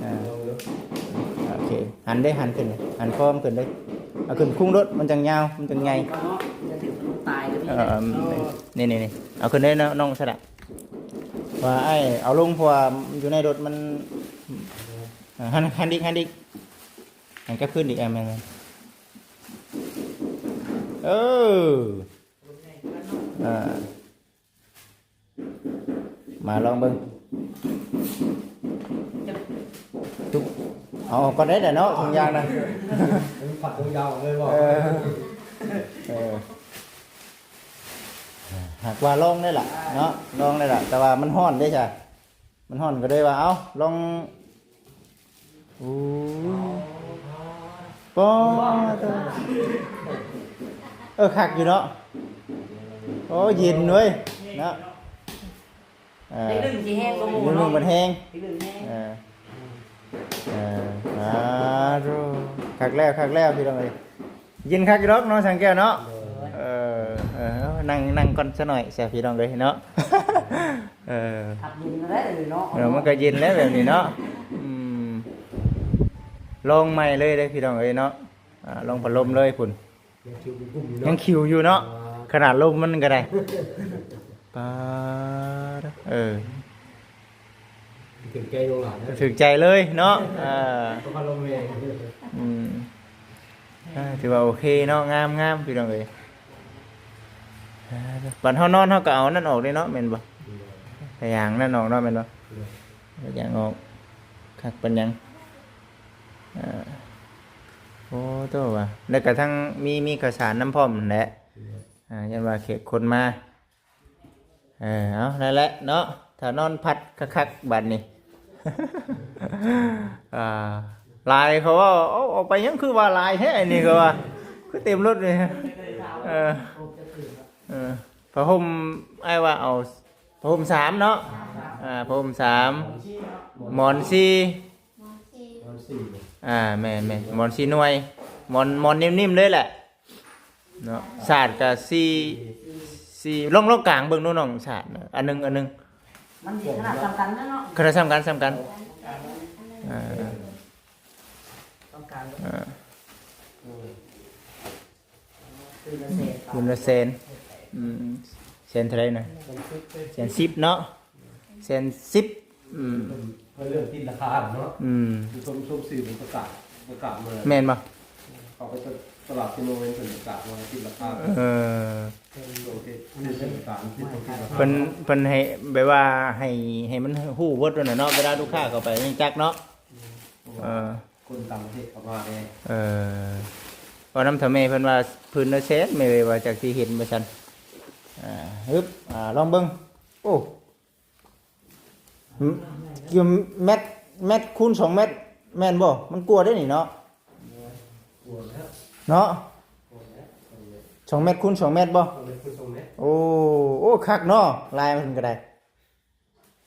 ອ່າ ໂອເຄ ຫັນເດ້ ຫັນຂຶ້ນເດ້ ຫັນຄໍມັນຂຶ້ນເດ້. ເອົາຂຶ້ນຄຸງໂລດ ມັນຈັ່ງຍາວ ມັນຈັ່ງໃຫຍ່. ເອີ ນີ້ໆໆ ເອົາຂຶ້ນເດ້ເນາະ ນ້ອງສະດະ ວ່າອ້າຍເອົາລົງ ເພາະວ່າຢູ່ໃນລົດມັນ ອ່າ ຫັນ ຫັນອີກ ຫັນອີກ ຫັນກັບຄືນອີກ. ອ່າ ແມ່ນໆ ເອີ ອ່າ ມາລອງເບິ່ງ ຈຸບ ເອົາອອກກ່ອນໄດ້ແຫຼະເນາະ ຖົງຢາງນະ. ມັນຜັດຖົງຢາງອອກເລີຍບໍ່? ເອີ ເອີ ຫາກວ່າລອງໄດ້ລະເນາະ ລອງໄດ້ລະ ແຕ່ວ່າມັນຮ້ອນເດ້ຊະ ມັນຮ້ອນກໍເລີຍວ່າ ເອົ້າ ລອງ ໂອ້ ປາດໂທ້ ເອີ ຄັກຢູ່ເນາະ ໂອ້ ເຢັນເວີຍເນາະ. ເອີ ເດັກໜຶ່ງຊິແຮງກວ່າໝູ່ເນາະ ເດັກໜຶ່ງມັນແຮງ ເດັກໜຶ່ງແຮງ ເອີ ເອີ ອາ ໂທ້ ຄັກແລ້ວ ຄັກແລ້ວ ພີ່ນ້ອງເອີຍ ເຢັນຄັກຢູ່ດອກເນາະ ຊ່າງແກ້ວເນາະ. ໂດຍ ເອີ ເອີ ນັ່ງ ນັ່ງກ່ອນຊະໜ້ອຍຊະ ພີ່ນ້ອງເອີຍເນາະ ເອີ ຄັກເຢັນແລ້ວເນາະ ເອີ ມັນກໍເຢັນແລ້ວແບບນີ້ເນາະ ອືມ ລອງໃໝ່ເລີຍເດ້ ພີ່ນ້ອງເອີຍເນາະ ອາ ລອງພັດລົມເລີຍພຸ້ນ. ຍັງຄິວກຸ້ມໆຢູ່ເນາະ ຍັງຄິວຢູ່ເນາະ ອ່າ ຂະໜາດລົມມັນກໍໄດ້ ປາດ ເອີ ຖືກໃຈນ້ອງຫຼານນະ ຖືກໃຈເລີຍເນາະ ເອີ ກໍພັດລົມແຮງ ອືມ ເອີ ຖືວ່າໂອເຄເນາະ ງາມໆ ພີ່ນ້ອງເອີຍ ເອີ ບັດເຮົານອນເຮົາກໍເອົານັ້ນອອກເດ້ເນາະ ແມ່ນບໍ່? ພະຍາງນັ້ນອອກເນາະ ແມ່ນບໍ່? ພະຍາງອອກ ຄັກປານຫຍັງ? ເອີ ໂອ້ ໂຕວ່າ ແລ້ວກະທັງມີ ມີເຂົ້າສານນຳພ້ອມຫັ້ນແຫຼະ ເອີ ຢ້ານວ່າແຂກຄົນມາ ເອີ ເອົາ ນັ້ນແຫຼະເນາະ ຖ້ານອນພັດຄັກໆ ບາດນີ້ ອ່າ ຫຼາຍ ເຂົາເວົ້າ ເອົາ ເອົາໄປຫຍັງຄືວ່າຫຼາຍແທ້ ອັນນີ້ ເຂົາວ່າ ຄືເຕັມລົດນີ້ ເອີ ເອີ ຜ້າຫົ່ມ ອ້າຍວ່າເອົາຜ້າຫົ່ມສາມເນາະ ອ່າ ຜ້າຫົ່ມສາມ ໝອນສີ່ ໝອນສີ່ ອ່າ ແມ່ນໆ ໝອນສີ່ໜ່ວຍ ໝອນ ໝອນນິ້ມໆເລີຍແຫຼະເນາະ ສາດກະສີ່ ສີ່ ລອງ ລອງກາງເບິ່ງດູນ້ອງ ສາດ ອັນໜຶ່ງ ອັນໜຶ່ງ ມັນຊິຂະໜາດສ່ຳກັນເນາະ ຂະໜາດສ່ຳກັນ ສ່ຳກັນ ອ່າ ຕ້ອງກາງ ອ່າ ຄືນລະແສນ ຄືນລະແສນ ອືມ ແສນເທົ່າໃດນະ? ແສນສິບເນາະ ແສນສິບ ອືມ ເພິ່ນ ເພິ່ນເລີ່ມຕິດລາຄາແລ້ວເນາະ ອືມ ຊົມ ຊົມຊື່ເພິ່ນປະກາດ ປະກາດມາ ແມ່ນບໍ່? ເຂົ້າໄປຕະ ຕະຫຼາດເຊໂນເຫັນເພິ່ນປະກາດວ່າຕິດລາຄາ ເອີ ເພິ່ນ ເພິ່ນໃຫ້ແບບວ່າໃຫ້ ໃຫ້ມັນຮູ້ເບິດນັ້ນນະເນາະ ເວລາລູກຄ້າເຂົ້າໄປຈັ່ງຈັກເນາະ ເອີ ຄົນຕ່າງປະເທດເຂົ້າມາແດ່ ເອີ ເວົ້ານຳເຖົ້າແມ່ເພິ່ນວ່າ ພື້ນລະແສນແມ່ເອີຍ ວ່າຈັກຊິເຫັນວ່າຊັ້ນ ອ່າ ຮຶບ ອ່າ ລອງເບິ່ງ ໂອ້ ຢູ່ແມັດ ແມັດຄູນສອງແມັດ ແມ່ນບໍ່? ມັນກວ່າເດ້ນີ້ເນາະ ກວ່າແລ້ວ ເນາະ ກວ່າແລ້ວ ສອງແມັດຄູນສອງແມັດບໍ່? ສອງແມັດຄູນສອງແມັດ ໂອ້ ໂອ້ ຄັກເນາະ ລາຍມັນກໍໄດ້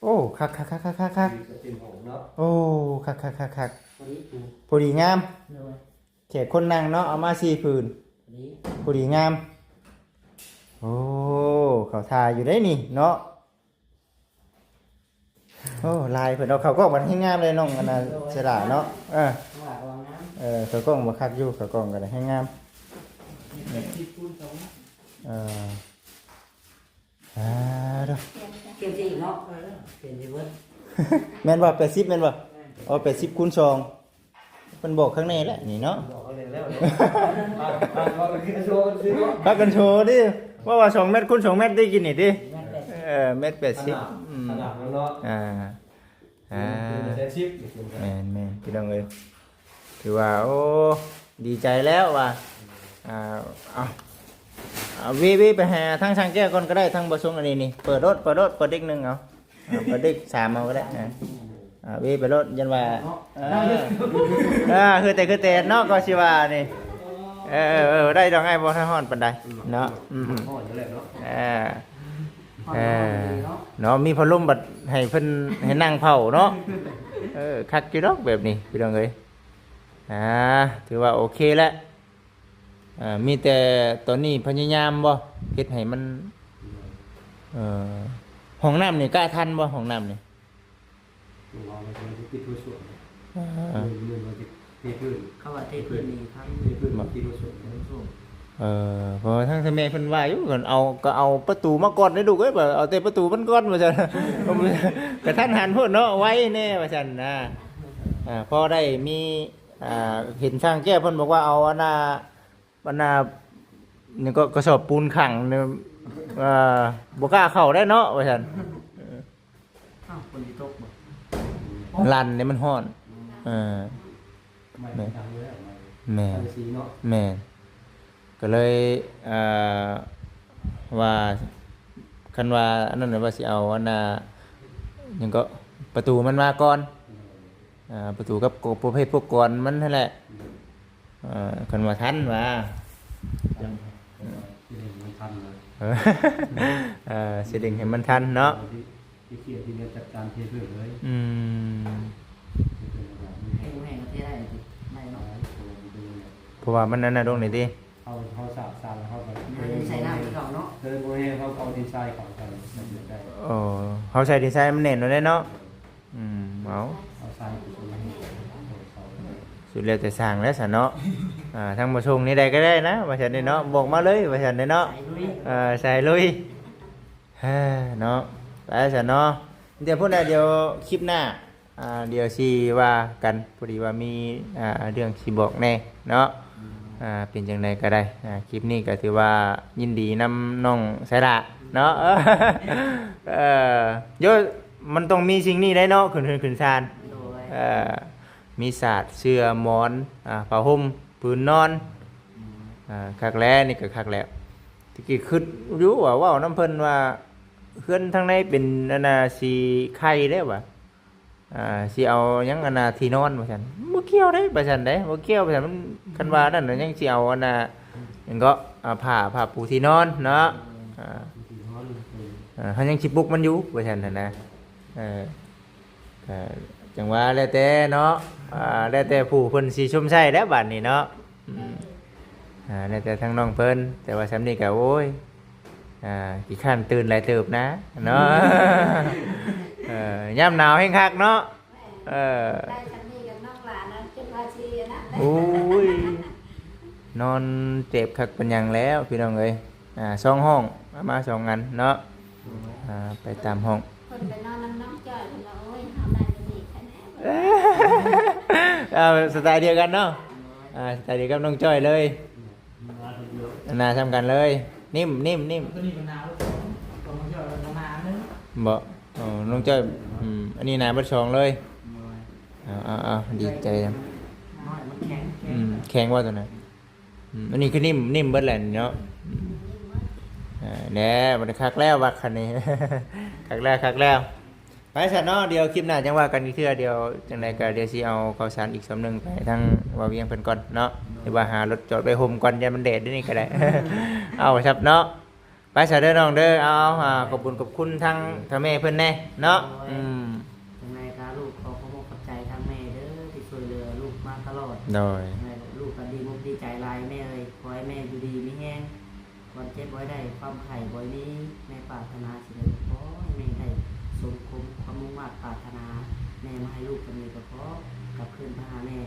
ໂອ້ ຄັກໆໆໆໆ ໂອ້ ຄັກໆໆໆໆ ພໍດີງາມ ແຂກຄົນນັ່ງເນາະ ເອົາມາສີ່ຜືນ ພໍດີງາມ ໂອ້ ເຂົ້າທ່າຢູ່ເດ້ນີ້ເນາະ ໂອ້ ລາຍເພິ່ນເອົາເຂົ້າກ້ອງບັດແຮງງາມເລີຍ ນ້ອງອັນນ່າ ສະຫຼາເນາະ ເອີ ເອີ ເຂົ້າກ້ອງບໍ່ຄັກຢູ່ ເຂົ້າກ້ອງກໍໄດ້ແຮງງາມ ເອີ ອ່າ ໂທ້ ປ່ຽນຊິອີກເນາະ ປ່ຽນຊິເບິດ ແມ່ນບໍ່? ແປດສິບແມ່ນບໍ່? ອໍ ແປດສິບຄູນສອງ ເພິ່ນບອກຂ້າງໃນແຫຼະນີ້ເນາະ ບອກຂ້າງໃນແລ້ວ ພາກັນໂຊ ພາກັນໂຊຕິ ເວົ້າວ່າສອງແມັດຄູນສອງແມັດຕິ ກິນນີ້ຕິ ແມັດແປດສິບ ເອີ ແມັດແປດສິບ ຂະໜາດ ອືມ ຂະໜາດນັ້ນເນາະ ອ່າ ອ່າ ແມ່ນໆ ພີ່ນ້ອງເອີຍ ຖືວ່າ ໂອ້ ດີໃຈແລ້ວວ່າ ອ່າ ເອົາ ເອົາ ເວ ເວໄປຫາທາງຊ່າງແກ້ວກ່ອນກໍໄດ້ ທາງບໍ່ຊົງອັນນີ້ນີ້ ເປີດໂລດ ເປີດໂລດ ເປີດເດັກໜຶ່ງເອົາ ເອົາ ເປີດເດັກສາມເອົາກໍໄດ້ ອ່າ ເວໄປໂລດ ຢ້ານວ່າ ເອີ ເອີ ຄືແຕ່ ຄືແຕ່ເນາະ ກໍຊິວ່ານີ້ ເອີ ເອີ ເອີ ໄດ້ດອກ ອ້າຍບໍ່ທັນຮ້ອນປານໃດເນາະ ອືມ ຮ້ອນຢູ່ແລ້ວເນາະ ເອີ ເອີ ເນາະ ມີພັດລົມບັດໃຫ້ເພິ່ນ ໃຫ້ນັ່ງເຝົ້າເນາະ ເອີ ຄັກຢູ່ດອກແບບນີ້ ພີ່ນ້ອງເອີຍ ອ່າ ຖືວ່າໂອເຄແລ້ວ ອ່າ ມີແຕ່ຕອນນີ້ພະຍາຍາມບໍ່ ເຮັດໃຫ້ມັນ ເອີ ຫ້ອງນ້ຳນີ້ກະທັນບໍ່ ຫ້ອງນ້ຳນີ້? ເອີ ເອີ ເພພື້ນ ເພພື້ນນີ້ທັນ ເພພື້ນ ເພພື້ນ ເພພື້ນ ເອີ ເພາະວ່າທາງແມ່ເພິ່ນວ່າຢູ່ ເອົາ ກໍເອົາປະຕູມາກ່ອນເດ້ລູກເອີຍ ເອົາແຕ່ປະຕູມັນກ່ອນວ່າຊັ້ນ ກະທັນຫັນໂພດເນາະ ໄວແດ່ວ່າຊັ້ນນະ ອ່າ ພໍໄດ້ມີ ອ່າ ເຫັນຊ່າງແກ້ວເພິ່ນບອກວ່າເອົາອັນນ່າ ອັນນ່າ ນີ້ກໍກະສອບປູນຂັງນີ້ ເອີ ບໍ່ກ້າເຂົ້າໄດ້ເນາະວ່າຊັ້ນ ອ້າວ ຝົນຊິຕົກບໍ່? ລັນເດ້ ມັນຮ້ອນ ເອີ ໄມ້ ແມ່ນ ດັງຢູ່ແລ້ວ ໄມ້ ແມ່ນ ສັງກະສີເນາະ ແມ່ນ ກໍເລີຍ ເອີ່ ວ່າ ຄັນວ່າອັນນັ້ນ ວ່າຊິເອົາອັນນ່າ ຫຍັງເກາະ ປະຕູມັນມາກ່ອນ ອືມ ອ່າ ປະຕູກັບ ກ- ປະເພດພວກກອນມັນຫັ້ນແຫຼະ ອືມ ເອີ່ ຄັນວ່າທັນວ່າ ຊິເລັ່ງໃຫ້ມັນທັນເລີຍ ເອີ ເອີ ຊິເລັ່ງໃຫ້ມັນທັນເນາະ ໄປເຄື່ອນທີ່ເຮືອນຈັດການເທເພິ່ນເລີຍ ອືມ ເທເພິ່ນແລ້ວກໍ ແຫ້ງ ແຫ້ງກໍເທໄດ້ຕິ ໄດ້ເນາະ ເພາະວ່າມັນເປັນ ເພາະວ່າມັນອັນນັ້ນລົງນີ້ຕິ ເຮົາ ເຮົາສາກ ສາກແລ້ວເຮົາກໍ ມັນໃສ່ນ້ຳຄືເກົ່າເນາະ ເດີນບໍ່ແຫ້ງເຮົາກໍເອົາດິນຊາຍເຂົ້າໃສ່ ໃສ່ເດີນໄດ້ ອໍ ເຮົາໃສ່ດິນຊາຍມັນແໜ້ນໂລດເດ້ເນາະ ອືມ ເອົາ ເອົາຊາຍ ສຸດແລ້ວແຕ່ຊ່າງແລ້ວຊັ້ນເນາະ ອ່າ ທາງບໍ່ສົ່ງນີ້ໃດກໍໄດ້ນະ ວ່າຊັ້ນເດ້ເນາະ ບອກມາເລີຍ ວ່າຊັ້ນເດ້ເນາະ ໃສ່ລຸຍ ເອີ ໃສ່ລຸຍ ເອີ ເນາະ ໄປຊັ້ນເນາະ ດຽວພຸ້ນນະ ດຽວຄລິບໜ້າ ອ່າ ດຽວຊິວ່າກັນ ພໍດີວ່າມີ ອ່າ ເລື່ອງຊິບອກແດ່ເນາະ ອືມ ອ່າ ເປັນຈັ່ງໃດກໍໄດ້ ອ່າ ຄລິບນີ້ກໍຖືວ່າຍິນດີນຳນ້ອງໄຊລາເນາະ ເອີ ໂຢ ມັນຕ້ອງມີສິ່ງນີ້ໄດ໋ເນາະ ຂຶ້ນເຮືອນຂຶ້ນຊານ ໂດຍ ເອີ ມີສາດ ເສື່ອ ໝອນ ອ່າ ຜ້າຫົ່ມ ຜືນນອນ ອືມ ອ່າ ຄັກແລ້ວ ນີ້ກໍຄັກແລ້ວ ຕະກີ້ຄິດຢູ່ວ່າ ເວົ້ານຳເພິ່ນວ່າ ເຮືອນທາງໃນເປັນອັນນ່າ ສີໄຂ່ເດ້ວ່າ ອ່າ ຊິເອົາຫຍັງອັນນ່າ ທີ່ນອນວ່າຊັ້ນ ບໍ່ກ່ຽວເດ້ ວ່າຊັ້ນເດ້ ບໍ່ກ່ຽວວ່າຊັ້ນ ມັນ ຄັນວ່ານັ້ນນະ ຍັງຊິເອົາອັນນ່າ ຫຍັງເກາະ ອ່າ ຜ້າ ຜ້າປູທີ່ນອນເນາະ ອ່າ ທີ່ນອນ ອ່າ ເຮົາຍັງຊິປຸກມັນຢູ່ ວ່າຊັ້ນຫັ້ນນະ ເອີ ກໍຈັ່ງວ່າແລ້ວແຕ່ເນາະ ອ່າ ແລ້ວແຕ່ຜູ້ເພິ່ນຊິຊົມໃຊ້ແຫຼະບາດນີ້ເນາະ ອືມ ອ່າ ແລ້ວແຕ່ທາງນ້ອງເພິ່ນ ແຕ່ວ່າຊ່ຳນີ້ກໍ ໂອ້ຍ ອ່າ ຂີ້ຄ້ານຕື່ນຫຼາຍເຕີບນະເນາະ ເອີ ຍາມໜາວແຮງຄັກເນາະ ເອີ ໄດ້ຊ່ຳນີ້ກັບນ້ອງຫຼານນະ ຈົນວ່າຊິອັນນັ້ນ ໂອ້ຍ ນອນເຈັບຄັກປານຫຍັງແລ້ວ ພີ່ນ້ອງເອີຍ ອ່າ ສອງຫ້ອງ ເອົາມາສອງອັນເນາະ ໂດຍ ອ່າ ໄປຕາມຫ້ອງ ເພິ່ນໄປນອນນຳນ້ອງຈ້ອຍ ເພິ່ນວ່າ ໂອ້ຍ ເຮົາໄດ້ໄປອີກແລ້ວ ເອົາ ສະໄຕລ໌ດຽວກັນເນາະ ອ່າ ສະໄຕລ໌ດຽວກັບນ້ອງຈ້ອຍເລີຍ ໜ້າສ່ຳກັນເລີຍ ນິ້ມ ນິ້ມ ນິ້ມ ຕົວນີ້ກໍໜາ ຕົວມັນກໍໜາໜຶ່ງ ບໍ່ ອໍ ນ້ອງຈ້ອຍ ອືມ ອັນນີ້ໜາເບິດສອງເລີຍ ໂດຍ ເອົາ ເອົາ ເອົາ ດີໃຈນຳ ນ້ອຍມັນແຂງ ອືມ ແຂງບໍ່ຕົວນັ້ນ? ອືມ ອັນນີ້ຄືນິ້ມ ນິ້ມເບິດແຫຼະເນາະ ອືມ ເອີ ແນ່ ບັດນີ້ຄັກແລ້ວບັກຄັນນີ້ ຄັກແລ້ວ ຄັກແລ້ວ ໄປຊັ້ນເນາະ ດຽວຄລິບໜ້າຈັ່ງວ່າກັນອີກເທື່ອ ດຽວຈັ່ງໃດກໍດຽວຊິເອົາເຂົ້າສານອີກຊອມໜຶ່ງໄປທາງບ່າວວຽງເພິ່ນກ່ອນເນາະ ຫຼືວ່າຫາລົດຈອດໄວ້ຮົ່ມກ່ອນ ຢ້ານມັນແດດດຽວນີ້ກໍໄດ້ ເອົາຊັ້ນເນາະ ໄປຊະເດີນ້ອງເດີ ເອົາ ອ່າ ຂອບຄຸນຂອບຄຸນທາງ ທາງແມ່ເພິ່ນແດ່ເນາະ ໂດຍ ອືມ ຈັ່ງໃດກໍລູກຂໍຂອບອົກຂອບໃຈທາງແມ່ເດີ ທີ່ຊ່ວຍເຫຼືອລູກມາຕະຫຼອດ ໂດຍ ແມ່ ລູກກໍດີອົກດີໃຈຫຼາຍແມ່ເອີຍ ຂໍໃຫ້ແມ່ຢູ່ດີມີແຮງ ຄວາມເຈັບບໍ່ໃຫ້ໄດ້ ຄວາມໄຂ້ບໍ່ໃຫ້ມີ ແມ່ປາດຖະໜາສິ່ງໃດກໍຂໍໃຫ້ແມ່ໄດ້ສົມຄວາມມຸ່ງມາດປາດຖະໜາ ແມ່ມາໃຫ້ລູກສ່ຳນີ້ກໍຂໍກັບຄືນໄປຫາແມ່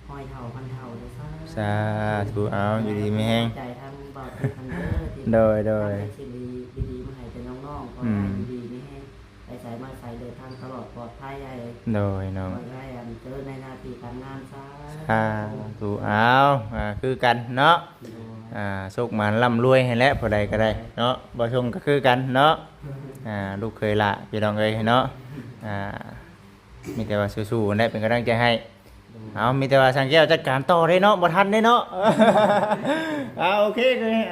ຮ້ອຍເທົ່າພັນເທົ່າເດີ ສາ ສາທຸ ເອົາ ຢູ່ດີມີແຮງ ໃຈທາງບ່າວເພິ່ນເດີ ໂດຍ ໂດຍ ທີ່ເຮັດສິ່ງດີໆມາໃຫ້ແຕ່ນ້ອງໆ ຂໍໃຫ້ ອືມ ຢູ່ດີມີແຮງ ໄປໃສມາໃສເດີນທາງຕະຫຼອດປອດໄພ ໃຫ້ ໂດຍເນາະ ຂໍໃຫ້ອັນເຈີໃນໜ້າທີ່ການງານ ສາ ສາທຸ ເອົາ ອ່າ ຄືກັນເນາະ ໂດຍ ອ່າ ໂຊກໝານລ່ຳລວຍຫັ້ນແຫຼະ ຜູ້ໃດກໍໄດ້ເນາະ ບໍ່ຊົງກໍຄືກັນເນາະ ອ່າ ລູກເຂີຍຫຼ້າ ພີ່ນ້ອງເອີຍເນາະ ອ່າ ມີແຕ່ວ່າສູ້ໆຫັ້ນແຫຼະ ເປັນກຳລັງໃຈໃຫ້ ເອົາ ມີແຕ່ວ່າຊ່າງແກ້ວຈັດການຕໍ່ເດ້ເນາະ ບໍ່ທັນເດ້ເນາະ ເອົາ ໂອເຄ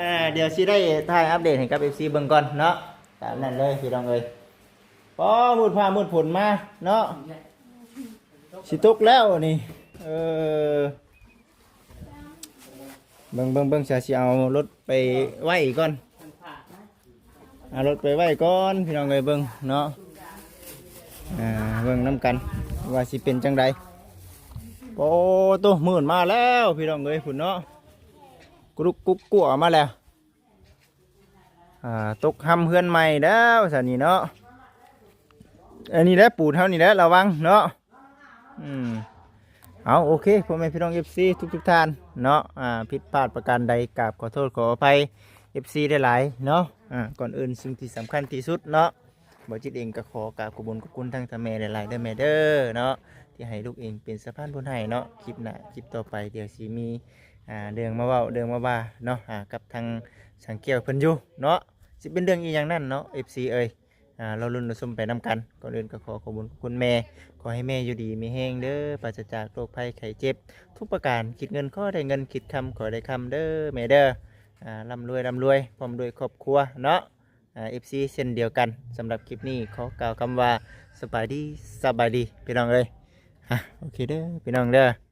ອ່າ ດຽວຊິໄດ້ຖ່າຍອັບເດດໃຫ້ກັບ ເອັຟຊີ ເບິ່ງກ່ອນເນາະ ຕາມນັ້ນເລີຍ ພີ່ນ້ອງເອີຍ ປໍ ມືດຟ້າມືດຝົນມາເນາະ ຊິຕົກແລ້ວນີ້ ເອີ ເບິ່ງ ເບິ່ງ ເບິ່ງ ຊະ ຊິເອົາລົດໄປໄວ້ກ່ອນ ເອົາລົດໄປໄວ້ກ່ອນ ພີ່ນ້ອງເອີຍ ເບິ່ງເນາະ ອ່າ ເບິ່ງນຳກັນວ່າຊິເປັນຈັ່ງໃດ ໂອ້ໂຕ ມືດມາແລ້ວ ພີ່ນ້ອງເອີຍ ພຸ້ນເນາະ ກຸລຸກກຸກກົວມາແລ້ວ ອ່າ ຕົກຮຳເຮືອນໃໝ່ແລ້ວ ຊະນີ້ເນາະ ອັນນີ້ແຫຼະ ປູນເຮົານີ້ແຫຼະ ລະວັງເນາະ ອືມ ເອົາ ໂອເຄ ພໍ່ແມ່ພີ່ນ້ອງ ເອັຟຊີ ທຸກໆທ່ານເນາະ ອ່າ ຜິດພາດປະການໃດ ກາບຂໍໂທດຂໍອະໄພ ເອັຟຊີ ຫຼາຍໆເນາະ ອ່າ ກ່ອນອື່ນສິ່ງທີ່ສຳຄັນທີ່ສຸດເນາະ ບ່າວຈິດເອງກໍຂໍກາບຂອບບຸນຂອບຄຸນທາງທ່ານແມ່ຫຼາຍໆເດີແມ່ເດີເນາະ ທີ່ໃຫ້ລູກເອງເປັນສະພານບຸນໃຫ້ເນາະ ຄລິບໜ້າຄລິບຕໍ່ໄປ ດຽວຊິມີ ອ່າ ເລື່ອງມາເວົ້າເລື່ອງມາວ່າເນາະ ອ່າ ກັບທາງຊ່າງແກ້ວເພິ່ນຢູ່ເນາະ ຊິເປັນເລື່ອງອີ່ຫຍັງນັ້ນເນາະ ເອັຟຊີ ເອີຍ ອ່າ ລໍລຸ້ນລໍຊົມໄປນຳກັນ. ກ່ອນອື່ນກໍຂໍຂອບຄຸນຂອບຄຸນແມ່ ຂໍໃຫ້ແມ່ຢູ່ດີມີແຮງເດີ້ ປາສະຈາກໂລກໄພໄຂ້ເຈັບທຸກປະການ. ຄິດເງິນຂໍໄດ້ເງິນ ຄິດຄຳຂໍໄດ້ຄຳເດີ້ແມ່ເດີ້. ອ່າ ລ່ຳລວຍ ລ່ຳລວຍ ພ້ອມດ້ວຍຄອບຄົວເນາະ. ອ່າ ເອັຟຊີ ເຊັ່ນດຽວກັນ. ສຳລັບຄລິບນີ້ຂໍກ່າວຄຳວ່າ ສະບາຍດີ ສະບາຍດີ ພີ່ນ້ອງເອີຍ. ອ່າ ໂອເຄເດີ້ ພີ່ນ້ອງເດີ້.